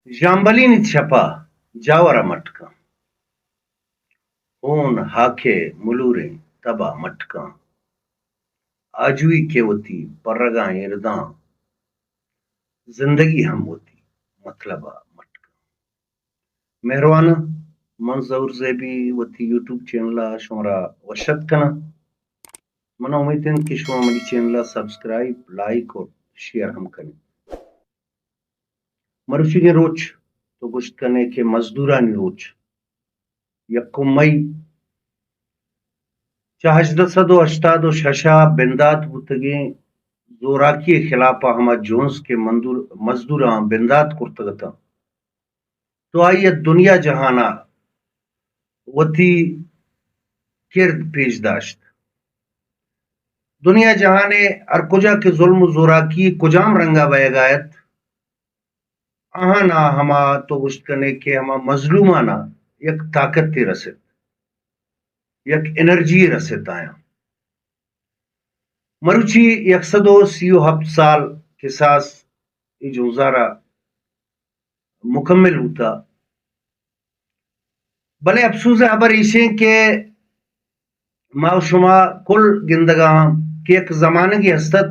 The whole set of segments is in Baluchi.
ژامبلینیت شپا جاورا مٹکاں، ہون ہاکے ملوریں تبا مٹکاں، آجوئی کے وتی پرگاں ایرداں، زندگی ہم وتی مطلبا مٹکاں۔ مہرواناں، من ظہور زیبی وتی یوٹیوب چینل ءَ شمارا وش اتک کناں۔ من ءَ امیت انت کہ شما منی چینل ءَ سبسکرائب، لائک اور شیئر ہم کنیں۔ مروچیگیں روچ تو گوشت کنے کہ مزدورانی روچ، یکم مئی، چہ ہژدہ سد و ہشتاد و شش ءَ بندات بوتگیں زوراکی ءِ خلاف ءَ ہما جنز کہ مندور-، مزدوراں بندات کرتگ اتاں، تو آئی ءَ دنیا جہان ءَ وتی کرد پیش داشت۔ دنیا جہان ءِ ہر کجا کہ ظلم و زوراکی کجام رنگ ءَ بئیگ ءَ ات، آہان ءَ ہما تو گوشت کنے کہ ہما مظلومان ءَ یک طاقتے رست، یک انرجی رست آیاں۔ مروچی یک سد و سی و ہپت سال کساس اے جنزارا مکمل بوتا۔ بلے افسوز ءِ ہبر ایشیں کہ ما و شما کل گندگا ہاں کہ یک زمانگے ہست ات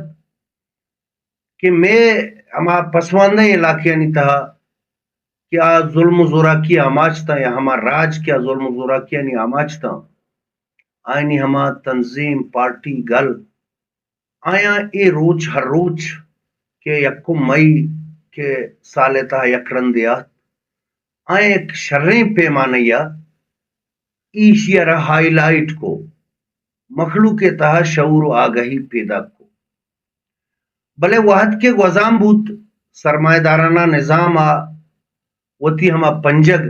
کہ مئے ہما پسماندہیں علاقہانی تہا کہ آ ظلم و زوراکی آماچ تاں یا ہما راج کہ آ ظلم و زوراکیانی آماچ تاں، آیانی ہما تنظیم، پارٹی، گل، آیاں اے روچ، ہر روچ کہ یکم مئی کہ سال ءِ تہا یک رندے آت، آیاں یک شریں پیمانہ ءَ ایشی ءَ را ہائی لائٹ کو، مخلوق ءِ تہا شعور و آگہی پیداک کو۔ بلے وہد کہ گوزان بوت، سرمایہ دارانہ نظام ءَ وتی ہما پنجگ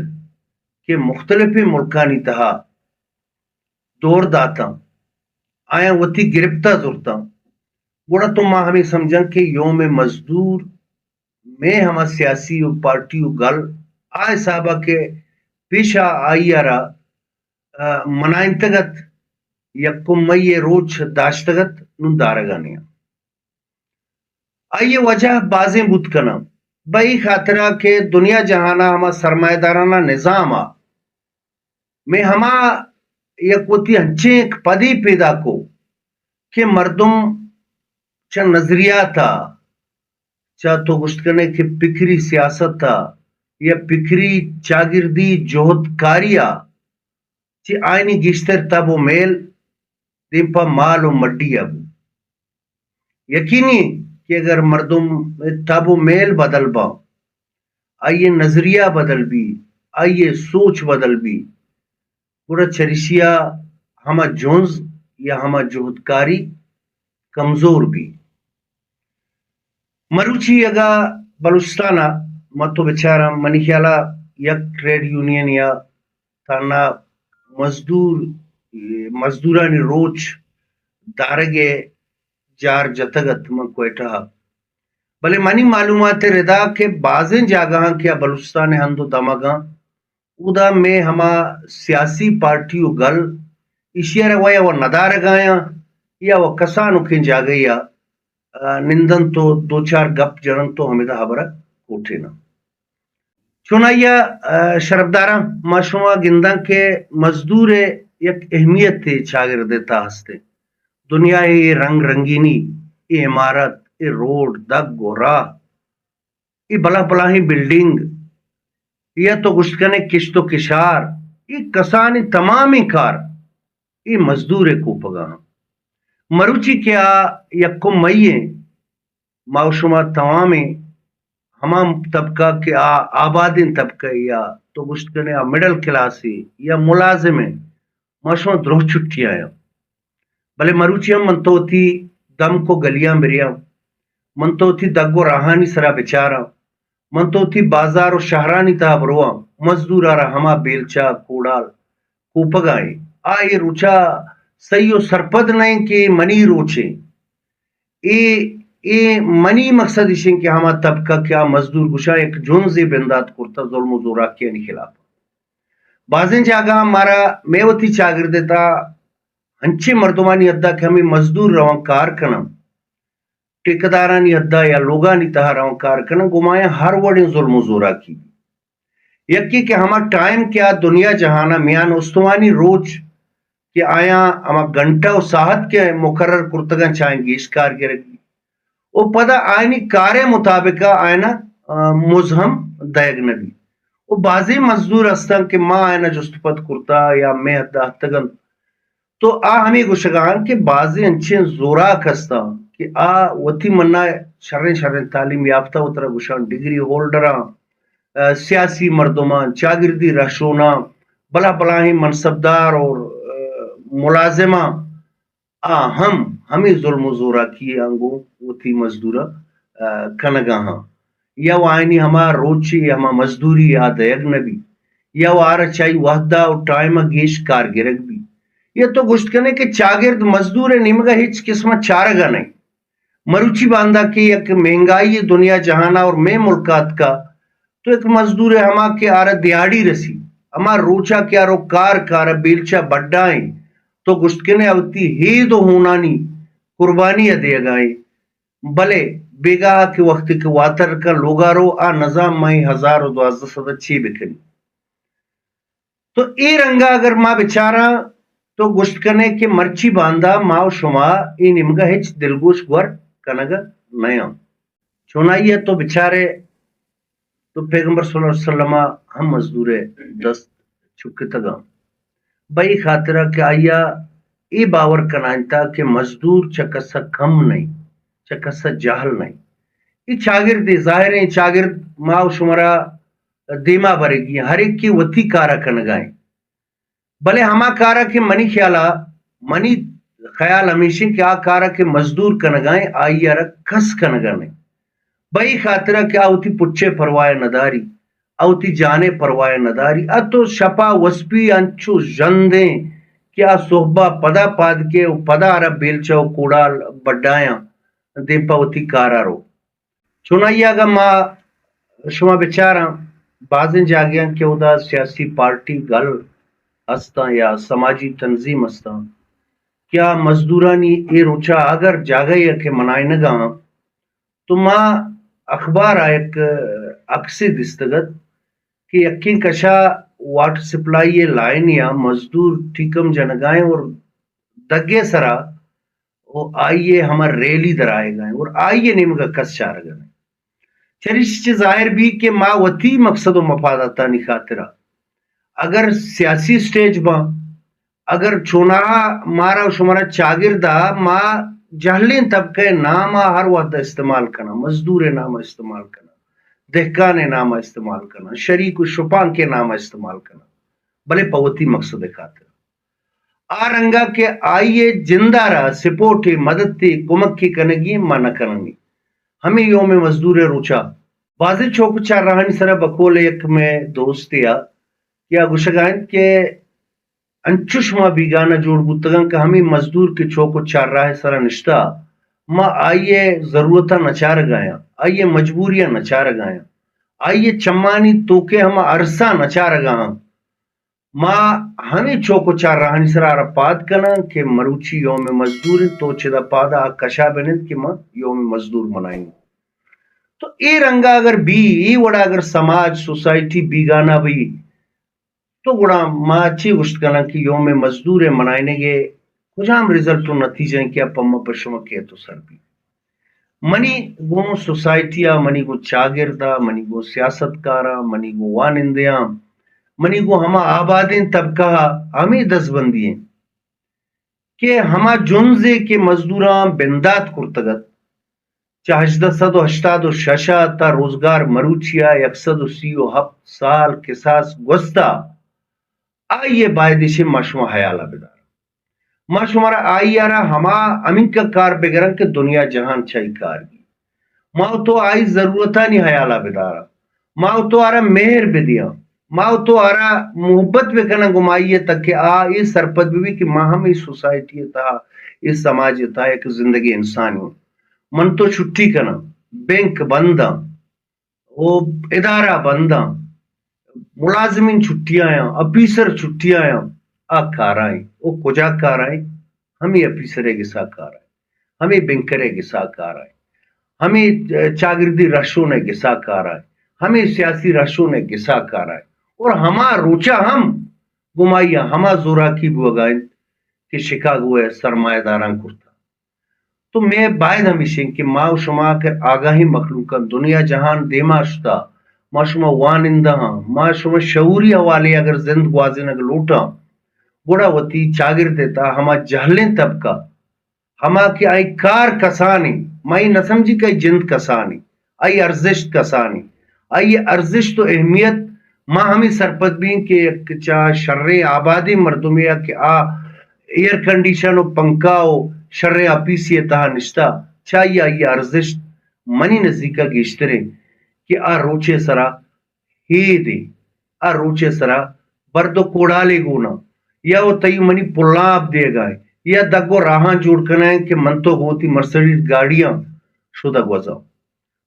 کہ مختلفیں ملکانی تہا دور داتاں، آیاں وتی گرپت ءَ زرتاں، گڑا تو ما ہمے سمجھاں کہ یوم مزدور مئے ہما سیاسی و پارٹی و گل آ حساب ءَ کہ پیشا آئی ءَ را، آ، منائینتگ ات، یکم مئی ءِ روچ داشتگ ات، نوں دارگ ءَ نیاں۔ آئی ءِ وجہ بازیں بوت کناں۔ بہ ای خاطرا کہ دنیا جہانا ہما سرمایہ دارانہ نظام ءَ مئے ہما یک وتی انچیں یک پدی پیدا کو کہ مردم چہ نظریات ءَ، چہ تو گوشت کنے کہ پکری سیاست ءَ یا پکری چاگردی جہدکاری ءَ چہ آیانی گیشتر تب و میل دیم پہ مال و مڈی ءَ بو۔ یقینی کہ اگر مردم تب و میل بدل باں، آئی ءِ نظریہ بدل بی، آئی ءِ سوچ بدل بی، گڑا چریشی ءَ ہما جنز یا ہما جہدکاری کمزور بی۔ مروچی اگاں بلوچستان ءَ ما تو بچاراں، منی خیال ءَ یک ٹریڈ یونین یا تہنا مزدور، مزدورانی روچ دارگ ءِ جار جتگ ات من کوئٹہ ءَ۔ بلے منی معلومات ءِ ردا کہ بازیں جاگہاں کہ آ بلوچستان ءِ ہند و دمگاں، اودا مئے ہما سیاسی پارٹی و گل ایشی ءَ را ویا و ندارگ آیاں یا و کسانکیں جاگہے ءَ، آ، نندنت و دو چار گپ جننت و ہمدا ہبر ءَ کوٹیناں۔ چونائیا، آ، شرپداراں، ما شما گنداں کہ مزدور ءِ یک اہمیتے چاگرد ءِ تہا ہستیں۔ دنیا ءِ اے رنگ رنگینی، اے عمارت، اے روڈ، دگ و راہ، اے بلاہ بلاہیں بلڈنگ، یا تو گوشت کنے کشت و کشار، اے کسانیں تمامیں کار اے مزدور ءِ کوپگا آں۔ مروچی کہ آ یکم مئی ایں، ما و شما توامیں ہما طبقہ کہ آ آبادیں طبقہ یا تو گوشت کنے آ مڈل کلاسے یا ملازمے، ما شما دروہ چھٹی آیاں۔ بلے مروچی ہم من تو وتی دمک و گلیاں بریاں، من تو وتی دگ و راہانی سرا بچاراں، من تو وتی بازار و شہرانی تہا برواں، مزدور ءَ را ہما بیلچہ، کوڑال، کوپگا ایں۔ آ اے روچا سہی و سرپد نہ ایں کہ منی روچ ایں۔ اے، اے منی مقصد ایش ایں کہ ہما طبقہ کہ آ مزدور گوشاں یک جنزے بندات کرتہ ظلم و زوراکیانی خلاف۔ بازیں جاگہاں مارا مئے وتی چاگرد ءِ تہا انچیں مردمانی حدا کہ ہمے مزدور رواں کار کناں، ٹیکدارانی حدا یا لوگانی تہا رواں کار کناں، گمایاں ہر وڑیں ظلم و زوراکی۔ یکے کہ ہما ٹائم کہ آ دنیا جہان ء میان استمانی روچ کہ آیاں ہما گھنٹہ و ساعت کہ مقرر کرتگاں چاہیں گیش کار گرگ بی۔ و پدا آیانی کارے مطابق آیانا، آ، مز ہم دئیگ نہ بی۔ و بازیں مزدور ہستاں کہ ما آیانا جست پد کرتا یا مئے حد ء اتکگ انت۔ تو آ ہمے گوشگا انت کہ بازیں انچیں زوراک ہستاں کہ آ وتی منا شریں شریں تعلیم یافتہ وترا گوشاں ڈگری ہولڈراں، آ، سیاسی مردماں، چاگردی رہشوناں، بلاہ بلاہیں منصبدار اور، آ، ملازماں، آ ہم ہمے ظلم و زوراکی آنگو وتی مزدورا، آ، کنگا ہاں۔ یا و آیانی ہما روچی ہما مزدوری آ دئیگ نہ بی، یا و آرا چائی وہدا و ٹائم گیش کار گرگ بی۔ یا تو گوشت کنے کہ چاگرد مزدور نیمگا ہچ قسم چارگا نہیں۔ مروچی باندا کہ یک مہنگائی دنیا جہانا اور مئے ملک آتکا، تو یک مزدور ہما کہ آرا دیہاڑی رسی، ہما روچا کہ آرو کار کارا بیلچا بڈائیں، تو گوشت کنے آ وتی ہید و ہونانی قربانی ء دیگائیں، بلے بیگاہ کہ وقت کہ واتر کن لوگارو آ نظام مائی ہزار و دوازدہ سد چی بکنی۔ تو اے رنگا اگر ما بچاراں تو گوشت کنے کہ مرچی باندا ما و شما اے نیمگا ہچ دلگوش گور کنگا نیاں۔ چونائی ء تو بچارے تو پیغمبر صلی اللہ علیہ وسلم ء ہم مزدور ء دست چکتگاں۔ بئی خاطرہ کہ آئی ء اے باور کنائینتا کہ مزدور چہ کس ء کم نہیں، چہ کس ء جہل نہیں۔ اے چاگردے ظاہریں چاگرد ما و شمارا دیما برگی ہیں، ہر ایک کے وتی کارا کنگائیں۔ بلے ہما کارا کہ منی خیالا، منی خیال ہمیشیں کہ آ کارا کہ مزدور کنگائیں، آئی ء را کس کنگا نہیں۔ بئی خاطرا کہ آ وتی پچے پرواہ نداری، آ وتی جانے پرواہ نداری۔ اتو شپا وسپی انچو ژندیں کہ آ صحبا پدا پاد کے و پدا آرا بیلچہ و کوڑال بڈایاں دیم پہ وتی کارا رو۔ چونائی اگاں ما شما بچاراں، بازیں جاگہاں کہ اودا سیاسی پارٹی گل استاں یا سماجی تنظیم استاں کہ آ مزدورانی اے روچا اگر جاگہے کہ منائینگا آں، تو ما اخبار ء یک عکسے دیستگ ات کہ یکیں کشا واٹر سپلائی ء لائن یا مزدور ٹیکم جنگائیں اور دگے سرا و آئی ء ہما ریلی درائیگا ہیں اور آئی ء نیمگا کس چارگا نہیں۔ چریشی چہ ظاہر بی کہ ما وتی مقصد و مفاداتانی خاطرا اگر سیاسی سٹیج باں، اگر چوناہا مارا و شمارا چاگردا ما جہلیں طبقہ نام ء ہر وہد استعمال کناں، مزدور نام استعمال کناں، دہکان نام استعمال کناں، شریک و شپانک نام استعمال کناں، بلے پہ وتی مقصد خاطر۔ آ رنگا کہ آئی ء جندارا سپورٹ ء مدد ء کمک ء کنگی ما نہ کنگی۔ ہمے یوم مزدور ء روچا بازیں چوک و چار راہانی سرا بقول یک مئے دوستے ء کہ آ گوشگا انت کہ انچش ما بیگانہ جوڑ بوتگاں کہ ہمے مزدور کہ چوک و چار راہ سرا نشتہ، ما آئی ء ضرورتاں نچارگایاں، آئی ء مجبوریاں نچارگایاں، آئی ء چمانی توکے ہما ارساں نچارگاں۔ ما ہمے چوک و چار راہانی سرا آرا پاد کناں کہ مروچی یوم مزدور انت، تو چدا پادا آ کشا بنند کہ ما یوم مزدور منائیں۔ تو اے رنگا اگر بی، اے وڑا اگر سماج، سوسائٹی بیگانہ بی، تو گڑا ما چی گوشت کناں کہ یوم مزدور ء منائینگ ء کجام رزلٹ و نتیجہ انت کہ آ پہ ما پہ شما کیت و سر بیت؟ منی گوں سوسائٹی ء، منی گوں چاگرد ء، منی گوں سیاست کاراں، منی گوں وانندیاں، منی گوں ہما آبادیں طبقہ ء ہمے دزبندی انت کہ ہما جنزے کہ مزدوراں بندات کرتگ ات، چہ ہژدہ سد و ہشتاد و شش ء تا روزگار مروچی ء یک سد و سی و ہپت سال کساس گوستہ، آئی ء باید ایش ما شما ہیال ء بداراں۔ ما شمارا آئی ء را ہما ہمینکہ کار بگراں کہ دنیا جہان چہ آئی کار گی۔ ما و تو آئی ضرورتانی ہیال ء بداراں۔ ما و تو آرا مہر بدیاں۔ ما و تو آرا محبت بکناں گوں آئی ء تک کہ آ اے سرپد بہ بی کہ ما ہم اے سوسائٹی ء تہا، اے سماج ء تہا یک زندگیں انسانے اوں۔ من تو چھٹی کناں، بینک بند آں، او ادارہ بند آں، ملازمین چھٹی آیاں، آفیسر چھٹی آیاں، آ کارائیں، او کجا کارائیں؟ ہمے آفیسر ء گسا کارائیں، ہمے بینکر ء گسا کارائیں، ہمے چاگردی رہشون ء گسا کارائیں، ہمے سیاسی رہشون ء گسا کارائیں۔ اور ہما روچا ہم گمائی ہما زوراکی بوگا انت کہ شکاگو ء سرمایہ داراں کرتا۔ تو مئے باید ہمیش انت کہ ما و شما کہ آگاہیں مخلوقاں، دنیا جہان دیما شتا، ما شما وانندہ ہاں، ما شما شعوری حوالے اگر زند گوازینگ لوٹاں، گڑا وتی چاگرد ء تہا ہما جہلیں طبقہ، ہما کہ آئی کار کسانے، ما اے نہ سمجھی کہ آئی جند کسانے، آئی ارزشت کسانے، آئی ارزشت و اہمیت ما ہمے سرپد بیں کہ یک چا شریں آبادیں مردمے ء کہ آ ایئر کنڈیشن و پنکھا و شریں آپیسے ء تہا نشتہ، چائی آئی ارزشت منی نزیکا گیشتریں کہ آ روچے سرا ہیدے، آ روچے سرا برد و کوڑالے گونا، یا و تئی منی پلاں آپ دیگا ہے، یا دگ و راہاں جوڑ کنائیں کہ من تو گوتی مرسڈیز گاڑیاں شدہ گوزاں۔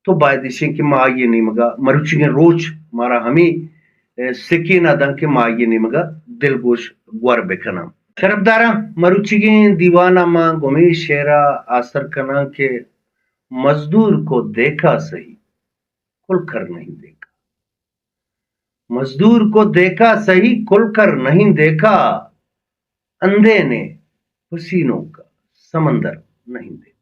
تو باید ایشیں کہ ما آئی ء نیمگا مروچیگیں روچ مارا ہمے، اے، سکین ء داں کہ ما آئی ء نیمگا دلگوش گور بکناں۔ شرپداراں، مروچیگیں دیوان ء ما گوں ہمے شعر ء آسر کناں کہ مزدور کو دیکھا سہی، کھل کر نہیں دیکھا۔ مزدور کو دیکھا سہی، کھل کر نہیں دیکھا۔ اندھے نے پسینوں کا سمندر نہیں دیکھا۔